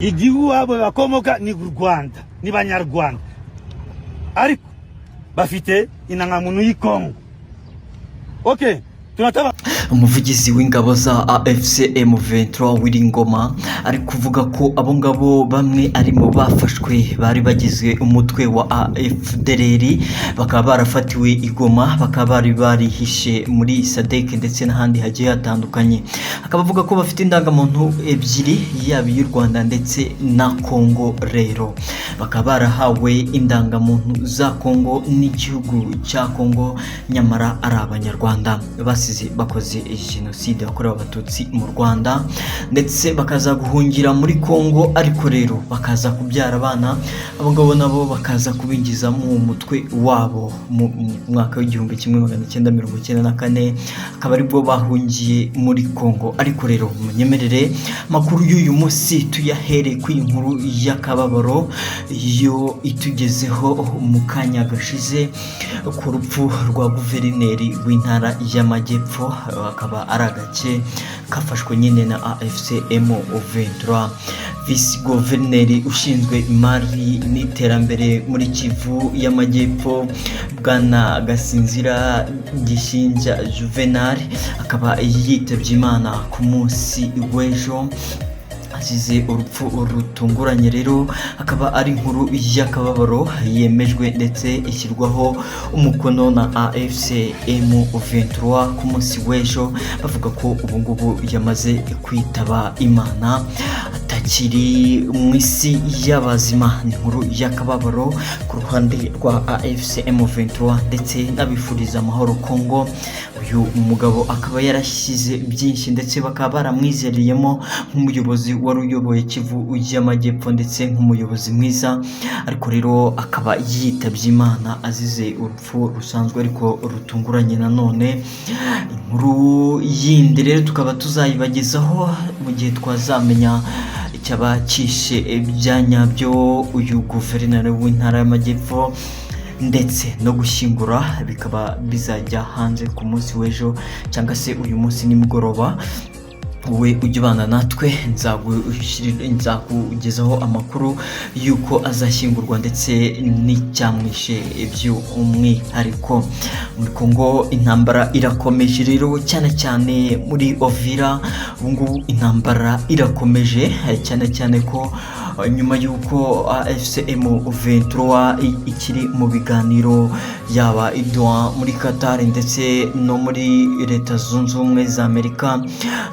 Igihugu abo bakomoka ni u Rwanda, ni Banyarwanda, ariko bafite indangamuntu y'i Kongo. Okay, tunataka Umuvugizi w'ingabo za AFC M23 Willy Ngoma ari kuvuga ko abo ngabo bamwe ari mu bafashwe bari bagize umutwe wa AFDLR, bakaba barafatiwe i Goma, bakaba bari barihishe muri SADC ndetse n'ahandi hagiye hatandukanye. Akaba avuga ko bafite indangamuntu ebyiri, yaba iy'u Rwanda ndetse na Congo. Rero bakaba barahawe indangamuntu za Congo n'igihugu cya Congo, nyamara ari Abanyarwanda basize bakoze Jenoside yakorewe Abatutsi mu Rwanda, ndetse bakaza guhungira muri Congo. Ariko rero bakaza kubyara abana, abo ngabo nabo bakaza kubinjiza mu mutwe wabo mu mwaka wa 1994, akaba aribwo bahungiye muri Congo. Ariko rero munyemerere amakuru y'uyu munsi tuyahere ku inkuru y'akababaro yo itugezeho mu kanya gashize ku rupfu rwa guverineri w'Intara y'Amajyepfo, akaba ari agace kafashwe nyine na AFC M23. Visi guverineri ushinzwe imari n'iterambere muri Kivu y'Amajyepfo, Bwana Gasinzira Gishinja Juvenal, akaba yitabye Imana ku munsi w'ejo, azize urupfu rutunguranye. Rero akaba ari inkuru y'akababaro yemejwe ndetse ishyirwaho umukono na AFC M23 ku munsi w'ejo, bavuga ko ubu ngubu yamaze kwitaba Imana, atakiri mu isi y'abazima. Ni inkuru y'akababaro ku ruhande rwa AFC M23 ndetse n'abifuriza amahoro Congo. Uyu mugabo akaba yarashyize byinshi, ndetse bakaba baramwizereyemo nk'umuyobozi wari uyoboye Kivu y'Amajyepfo, ndetse nk'umuyobozi mwiza. Ariko rero akaba yitabye Imana azize urupfu rusanzwe ariko rutunguranye nanone. Inkuru yindi rero tukaba tuzayibagezaho mu gihe twazamenya icyaba cyishe bya nyabyo uyu guverineri w'Intara y'Amajyepfo, ndetse no gushyingura bikaba bizajya hanze ku munsi w'ejo cyangwa se uyu munsi nimugoroba. We ujya ubana natwe, nzakugezaho amakuru y'uko azashyingurwa ndetse n'icyamwishe by'umwihariko. Muri Congo intambara irakomeje rero, cyane cyane muri Uvira. Ubu ngubu intambara irakomeje, cyane cyane ko nyuma y'uko AFC M23 ikiri mu biganiro, yaba i Doha muri Qatar ndetse no muri Leta Zunze Ubumwe za Amerika.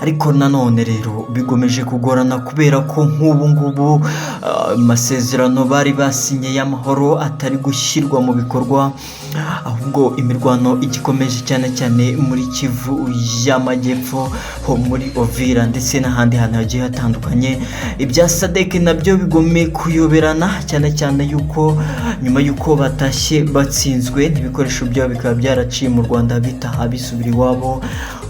Ariko nanone rero bigomeje kugorana, kubera ko nk'ubu ngubu amasezerano bari basinye y'amahoro atari gushyirwa mu bikorwa, ahubwo imirwano igikomeje, cyane cyane muri Kivu y'Amajyepfo, ho muri Uvira ndetse n'ahandi hantu hagiye hatandukanye. Ibya SADC nabyo bigomeye kuyoberana, cyane cyane yuko nyuma y'uko batashye batsinzwe, ibikoresho byabo bikaba byaraciye mu Rwanda, bitaha bisubira iwabo.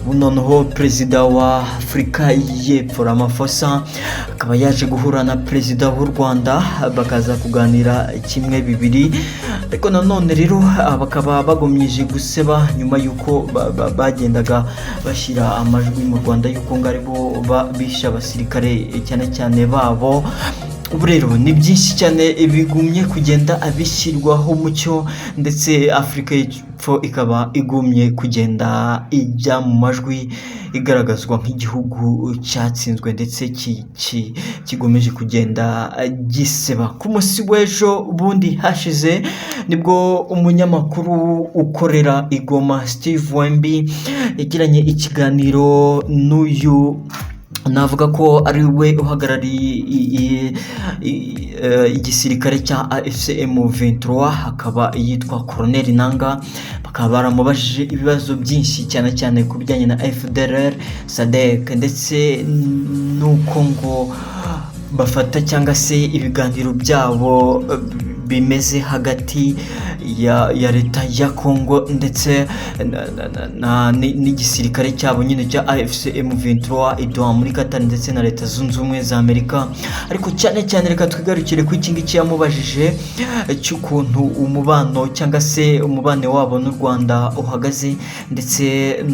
Ubu noneho perezida wa Afurika y'Epfo Ramaphosa akaba yaje guhura na perezida w'u Rwanda, bakaza kuganira kimwe bibiri. Ariko nanone rero bakaba bagumije guseba nyuma y'uko bagendaga bashyira amajwi mu Rwanda y'uko ngo aribo bishe abasirikare cyane cyane babo. Ubu rero ni byinshi cyane bigumye kugenda bishyirwaho umucyo, ndetse Afurika y'Epfo ikaba igumye kugenda ijya mu majwi, igaragazwa nk'igihugu cyatsinzwe ndetse kigomeje kugenda giseba. Ku munsi w'ejo bundi hashize nibwo umunyamakuru ukorera i Goma, Steve Wembi, yagiranye ikiganiro n'uyu navuga ko ari we uhagarariye igisirikare cya AFC M23, akaba yitwa Colonel Nanga. Bakaba baramubajije ibibazo byinshi, cyane cyane ku bijyanye na FDLR, SADC, ndetse n'uko ngo bafata cyangwa se ibiganiro byabo. bimeze hagati ya leta ya Congo ndetse n'igisirikare cyabo nyine cya AFC M23 i Doha muri Qatar ndetse na Leta Zunze Ubumwe za Amerika. Ariko cyane cyane reka twigarukire ku iki ngiki yamubajije cy'ukuntu umubano cyangwa se umubano wabo n'u Rwanda uhagaze, ndetse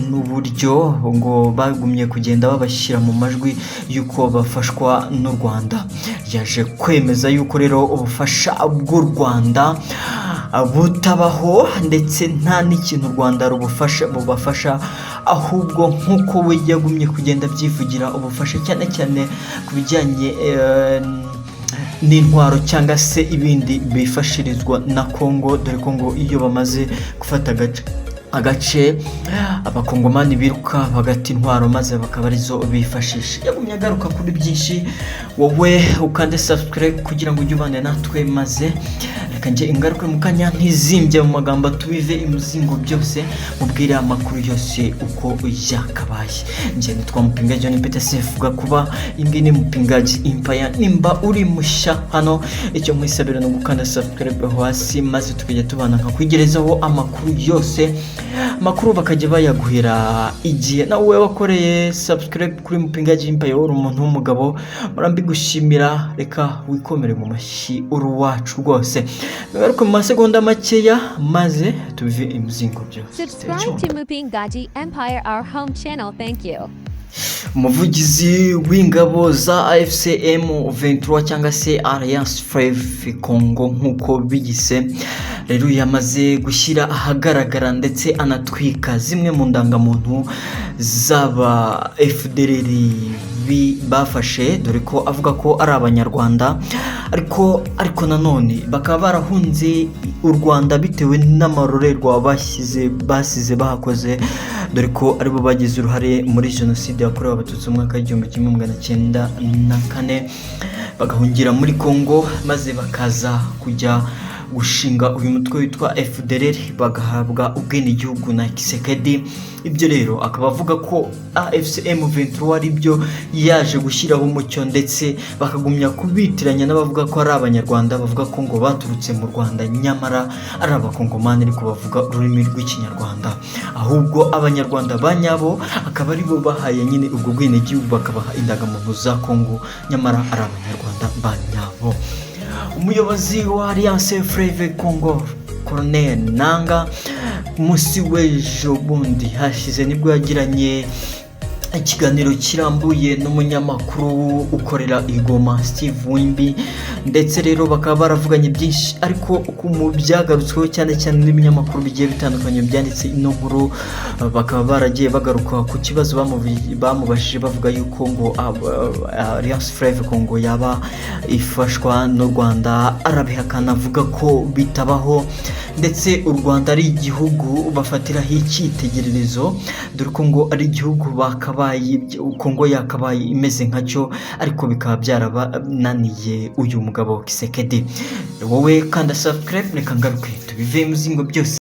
n'uburyo ngo bagumye kugenda babashyira mu majwi y'uko bafashwa n'u Rwanda. Yaje kwemeza yuko rero ubufasha bw'u Rwanda butabaho, ndetse nta n'ikintu u Rwanda rubufasha bubafasha, ahubwo nk'uko we yagumye kugenda abyivugira, ubufasha cyane cyane ku bijyanye n'intwaro cyangwa se ibindi bifashirizwa na Congo, dore ko ngo iyo bamaze gufata agace abakongomani biruka bagata intwaro maze bakaba arizo bifashisha. Yagumye agaruka kuri byinshi. Wowe ukande subscribe kugira ngo ujye ubane natwe, maze reka njye ingaruke mu kanya ntizimbye mu magambo, tubive imuzingo byose, mubwire amakuru yose uko yakabaye. Njye nitwa Mupinga John Peter Sefuga, kuba iyi ni Mupingaji Empire. Nimba uri mushya hano, icyo nkwisabira ni ugukanda subscribe hasi, maze tukajya tubana nkakwigerezaho amakuru yose, amakuru bakajya bayaguhera igihe. Nawe wakoreye subscribe kuri Mupingaji Empire, uri umuntu w'umugabo, murambigushimira. Reka wikomere mu mashyi, uri uwacu rwose. Ngaruke mu masegonda makeya maze tubive imizingo byose. Subscribe to Mupingaji Empire, our home channel. Thank you. Umuvugizi w'ingabo za AFC M23 cyangwa se Alliance Fleuve Congo nk'uko biyise rero, yamaze gushyira ahagaragara ndetse anatwika zimwe mu ndangamuntu z'aba FDLR bafashe, dore ko avuga ko ari abanyarwanda, ariko nanone bakaba barahunze u Rwanda bitewe n'amarorerwa basize bahakoze, dore ko aribo bagize uruhare muri jenoside yakorewe abatutsi mu mwaka w'1904, bagahungira muri Congo, maze bakaza kujya gushinga uyu mutwe witwa FDLR, bagahabwa ubwenegihugu na Tshisekedi. Ibyo rero akaba avuga ko AFC M23 ari byo yaje gushyiraho umucyo, ndetse bakagumya kubitiranya n'abavuga ko ari abanyarwanda, bavuga ko ngo baturutse mu Rwanda nyamara ari abakongomani ariko bavuga ururimi rw'ikinyarwanda, ahubwo abanyarwanda ba nyabo akaba aribo bahaye nyine ubwo bwenegihugu, bakabaha indangamuntu za Congo nyamara ari abanyarwanda ba nyabo. Umuyobozi wa Alliance Fleuve Congo, Colonel Nanga, munsi w'ejo bundi hashize nibwo yagiranye ikiganiro kirambuye n'umunyamakuru ukorera i Goma, Steve Wimbi, ndetse rero bakaba baravuganye byinshi, ariko mu byagarutsweho cyane cyane n'ibinyamakuru bigiye bitandukanye byanditse ino nkuru, bakaba baragiye bagaruka ku kibazo bamubajije bavuga yuko ngo Alliance Fleuve Congo yaba ifashwa n'u Rwanda. Arabihakana, avuga ko bitabaho, ndetse u Rwanda ari igihugu bafatiraho icyitegererezo, dore ko ngo ari igihugu bakabaye Kongo yakabaye imeze nkacyo, ariko bikaba byarabananiye uyu mugabo Tshisekedi. Wowe kanda subscribe, reka ngaruke tubive muzingo byose.